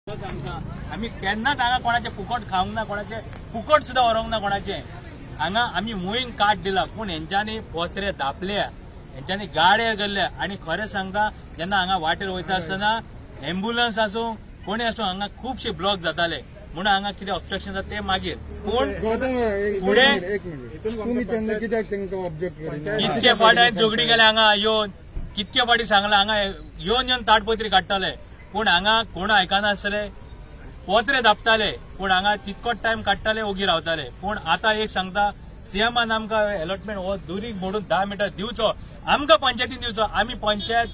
आमी केन्नाच हांगा कोणाचे फुकट खावंक ना, कोणाचे फुकट सुद्दां व्हरूंक ना कोणाचे. हांगा आमी मोहीम काट दिला, पूण हेंच्यांनी पोत्रे धापल्या, हेंच्यांनी गाडे केल्ले. आनी खरें सांगता, जेन्ना हांगा वाटेर वयता आसतना एम्बुलन्स आसूं कोणी आसूं हांगा खुबशे ब्लॉक जाताले, म्हणून हांगा कितें ऑब्स्ट्रक्शन जाता ते मागीर. पूण फुडें कितके फावटी हांवें झगडी केल्या हांगा येवन, कितके फावटी सांगलां, हांगा येवन येवन ताडपत्री काडटाले, पूण हांगा कोण आयकनासले, पोत्रे दापताले, पूण हांगा तितकोच टायम काडटाले, ओगी रावताले. पूण आतां एक सांगता, सीएमान आमकां अलॉटमेंट हो दुरीग मोडून 10 मिटर दिवचो, आमकां पंचायतीन दिवचो. आमी पंचायत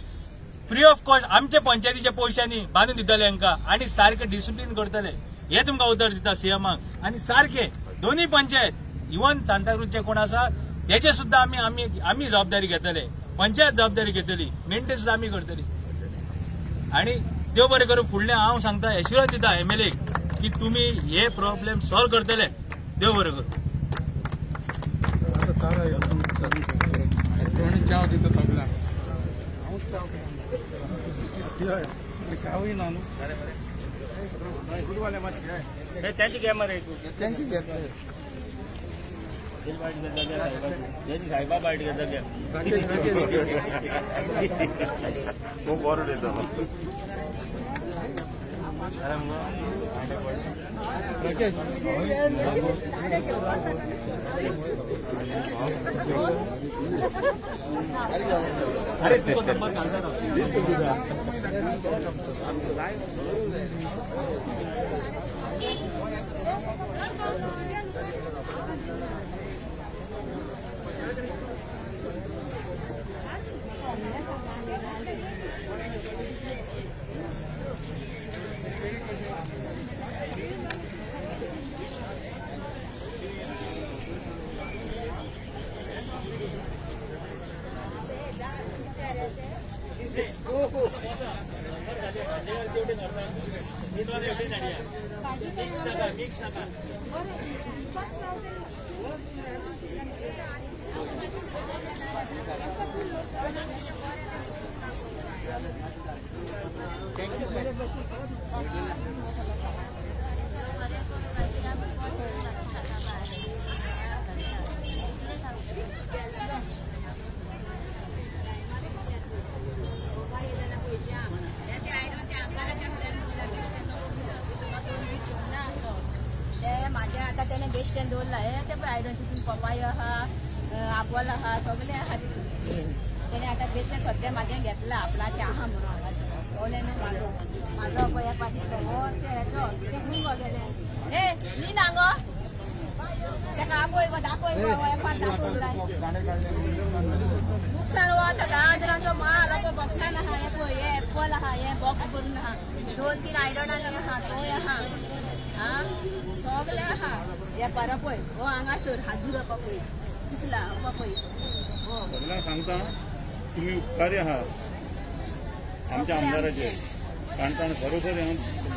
फ्री ऑफ कॉस्ट आमच्या पंचायतीच्या पयशांनी बांदून दितले हांकां आनी सारकें डिसिप्लीन करतले, हे तुमकां उतर दिता सीएमाक. आनी सारकें दोनूय पंचायत इवन सांताक्रूजचे कोण आसा तेचे सुद्दां आमी आमी आमी जबाबदारी घेतले, पंचायत जबाबदारी घेतली, मेंटेन सुद्दां आमी करतली. आनी देव बरें करूं, फुडलें हांव सांगता, एश्युरन्स दिता एमएलए की तुमी हे प्रॉब्लेम सॉल्व करतले. देव बरें करूं. त्यांची कॅमेरा साहेबा बायट घेतल्या. अरे तुका नंबर घालता ना. मिक्स नाका. माझ्या आता त्याने बेस्टॅन्ड दवरला हे ते पळय आयडन तितून पपाय आहा, आपोल आहा, सगळें आहा तितून. तेणे आतां बेस्टॅन्ड सद्या म्हाजें घेतला आपणाचें आहा म्हणून हांगासर ओलें न्हू म्हाजो म्हाजो पळय एक दिसता हो ते हेजो ते खूंय गो गेले ए ली ना गो तेका आपय गो दाखय गो एपार दाखोवंक जाय. लुकसाण हो आतां 10 हजारांचो माल हो बॉक्सान आहा, हे पळय हे एप्पल आहा, हे बॉक्स करून आहा, 2-3 आयदनां आहा, तोय आहा, सगळे आहा. वेपारा पळय हो हांगासर हाजूर पळय दिसला पळय. सगळ्यांक सांगता तुमी उपकारी आहा आमच्या आमदाराचेर, कारण ताणें खरोखर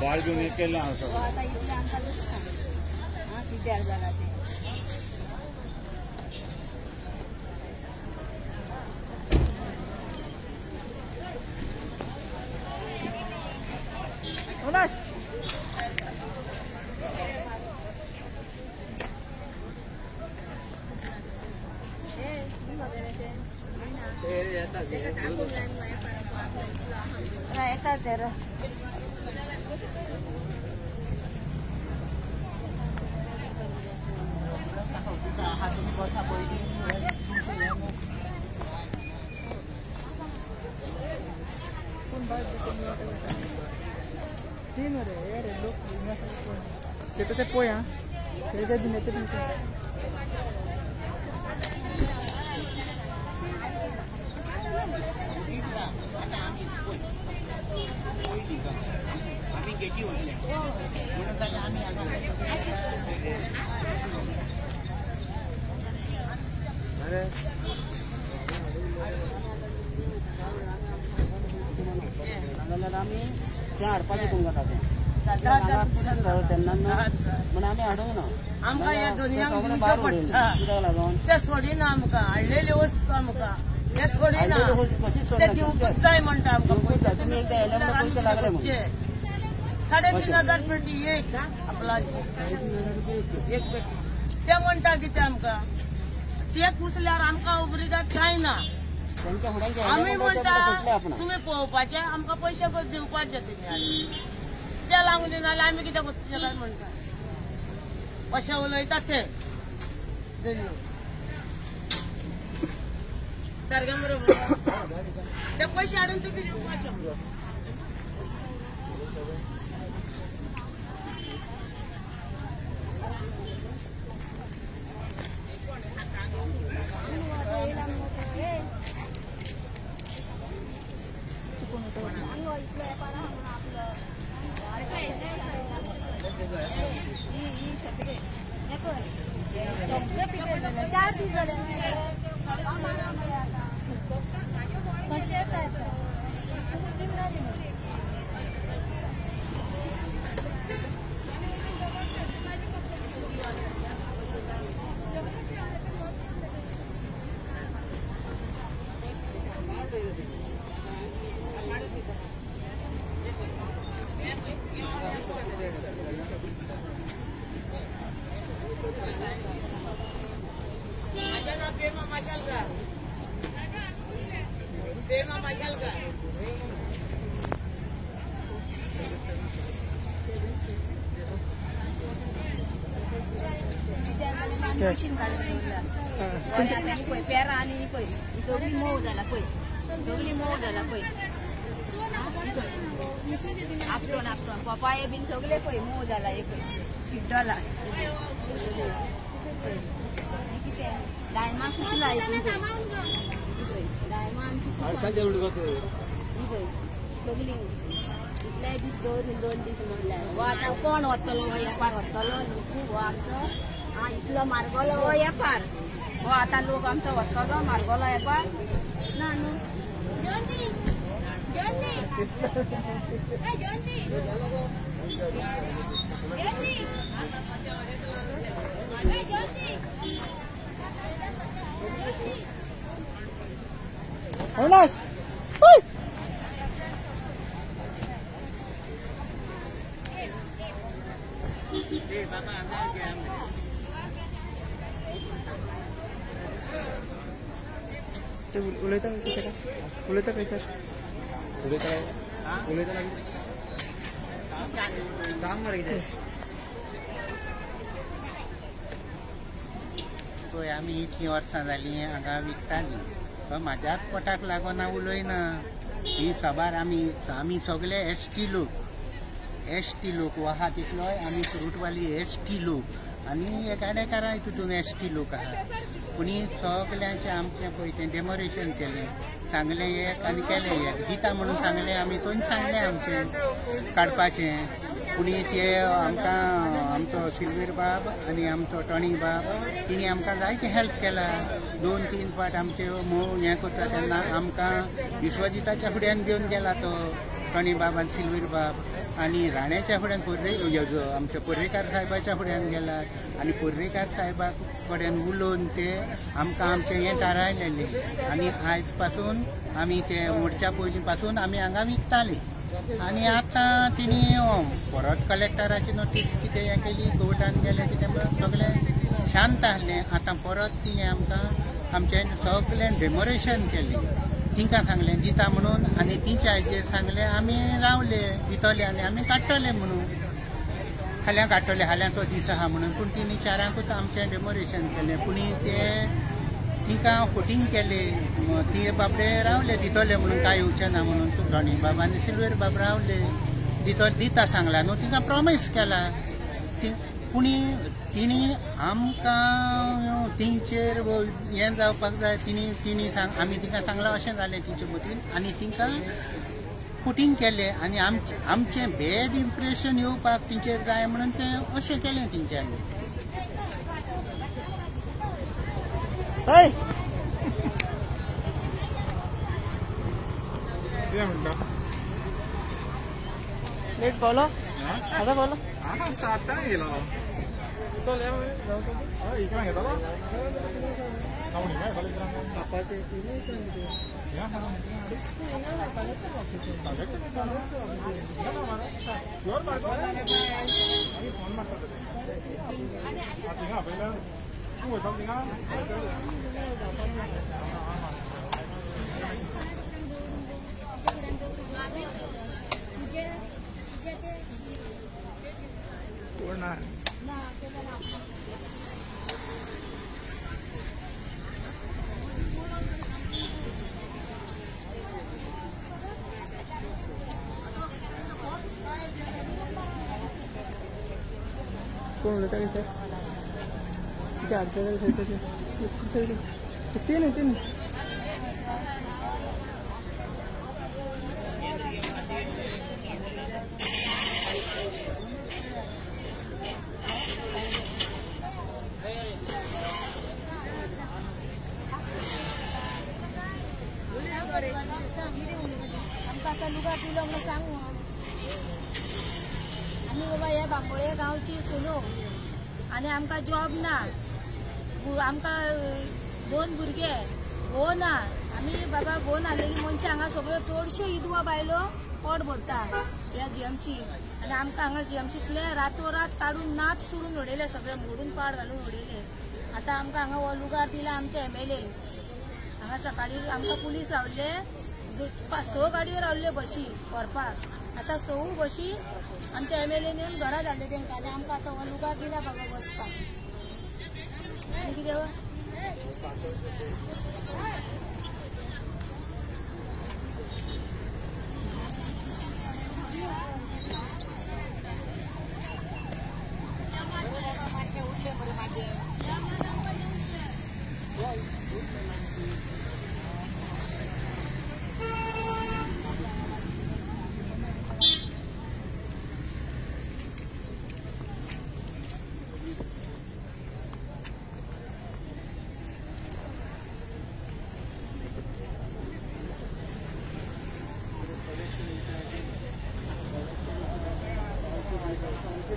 बाळ घेवन हें केल्लें आहा सगळें. आतां इतलें आमकां लुकसाण कित्याक जालां तें. ते पळय आं, ते बीन येता. जाल्यार आमी तें हाडपाचें तुमकां ताचें तेन्ना म्हण आमी हाडूंक ना. आमकां हे दुनियांक सगळें भायर उडयलें कित्याक लागून ते सोडिना आमकां, हाडलेली वस्तू आमकां हे सोडिना, कशीच ते दिवपूच जाय म्हणटा आमकां. तुमी एकदां येयले म्हणून पयशे लागले म्हणून. 3,500 पेटी एक आपलाची एक पेटी ते म्हणटा कितें आमकां ते कुसल्यार आमकां उब्रिगाद कांय ना. आमी म्हणटा तुमी पळोवपाचे आमकां पयशे दिवपाचे तुमी आनी ते लागून दिना जाल्यार आमी कितें करतले काय म्हणटा अशें उलयतात ते सारकें बरोबर ते पयशे हाडून तुमी दिवपाचे. चार दीस जाले कशें आसा पेरां आनी पळय सगळी मोव जाला पळय सगळी मोव जाला पळय आपटोन आपटोन पपाये बीन सगळे पळय मोव जाला हे पळय चिड्डला कितें डायमा कुसला डायमा आमची पळय सगळी इतले दीस दवरून 2 दीस म्हणल्यार हो आतां कोण वतलो हो वेपार वतलो खूब हो आमचो इतलो मार्गोलो हो वेपार हो आतां लोक आमचो वतलो मार्गोलो वेपार ना न्हू. अविनाश उलयता उलयता काय सर उलयता उलयता काम मरे कितें. पळय आमी इतलीं वर्सां जालीं हांगा विकतालीं म्हाज्याच पोटाक लागोना उलयना ही साबार आमी आमी सगळे एस टी लोक एस टी लोक आहा तितलोय आमी फ्रूटवाली एस टी लोक आनी गाडेकारांय तितून एस टी लोक आहा. पूण सगल्यांचें आमचें पळय तें डेमोरेशन केलें सांगलें एक आनी केलें एक दिता म्हणून सांगलें आमी थंय सांगलें आमचें काडपाचें. पूण ते आमकां आमचो सिल्वीर बाब आनी आमचो टॉनी बाब तिणी आमकां जायते हेल्प केला. 2-3 फावट आमचे मोव हें करता तेन्ना आमकां विश्वजिताच्या फुड्यान घेवन गेला तो टॉनी बाब आनी सिल्वीर बाब आनी राण्याच्या फुड्यान पर्रे आमच्या पर्रेकार साहेबाच्या फुड्यान गेला आनी पर्रेकार साहेबा कडेन उलोवन ते आमकां आमचें हें थारायलेलें आनी आयज पासून आमी ते मोडच्या पयलीं पासून आमी हांगा विकतालीं. आनी आतां तिणी परत कलेक्टराची नोटीस कितें हें केली कोर्टान गेलें कितें सगळें शांत आहलें. आतां परत तिणें आमकां आमचें सगळें डेमोरेशन केलें. तिंकां सांगलें दिता म्हणून आनी तिच्या हाजेर सांगलें आमी रावले दितले आनी आमी काडटले म्हणून फाल्यां काडटले फाल्यांचो दीस आहा म्हणून. पूण तिणी 4ांकूच आमचें डेमोरेशन केलें. पूण ते तिंकां फोटींग केले ती बाबडे रावले दितले म्हणून कांय येवचें ना म्हणून. टॉनी बाब आनी सिल्वेर बाब रावले दिता सांगला न्हू तिंकां प्रोमीस केला ती. पूण तिणी आमकां तिंचेर हें जावपाक जाय तिणी तिणी सांग आमी तिंकां सांगलां अशें जालें तिचे मतीन आनी तिंकां फोटींग केलें आनी आमचें बॅड इम्प्रेशन येवपाक तिंचेर जाय म्हणून तें अशें केलें तिंच्यांनी. लेट पावलो आतां पावलो सातांक येयलो. कोण उलयता सर कितें अडचण ते न्हय ते न्हय आमकां आतां लुगार दिलो म्हणून सांगू आमी बाबा ह्या बांबोळे गांवची सुनो आनी आमकां जॉब ना, आमकां दोन भुरगे, घोव ना. आमी बाबा घोव नासलेली मनशां हांगा सगळ्यो चडश्यो विधवा बायलो पोट भरता ह्या जीएमसी. आनी आमकां हांगा जीएमसींतले रातोरात काडून नाच करून उडयले, सगळे मोडून पाड घालून उडयले. आतां आमकां हांगा हो लुगार दिला आमच्या एमएलए. हांगा सकाळी आमकां पुलीस रावले, 6 गाडयो रावल्यो बशी व्हरपाक. आतां 6 बशी आमच्या एमएलएन येवन घरा धाडले तेंकां आनी आमकां आतां हो लुगार दिला बाबा बसपाक. आनी कितें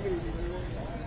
Thank you.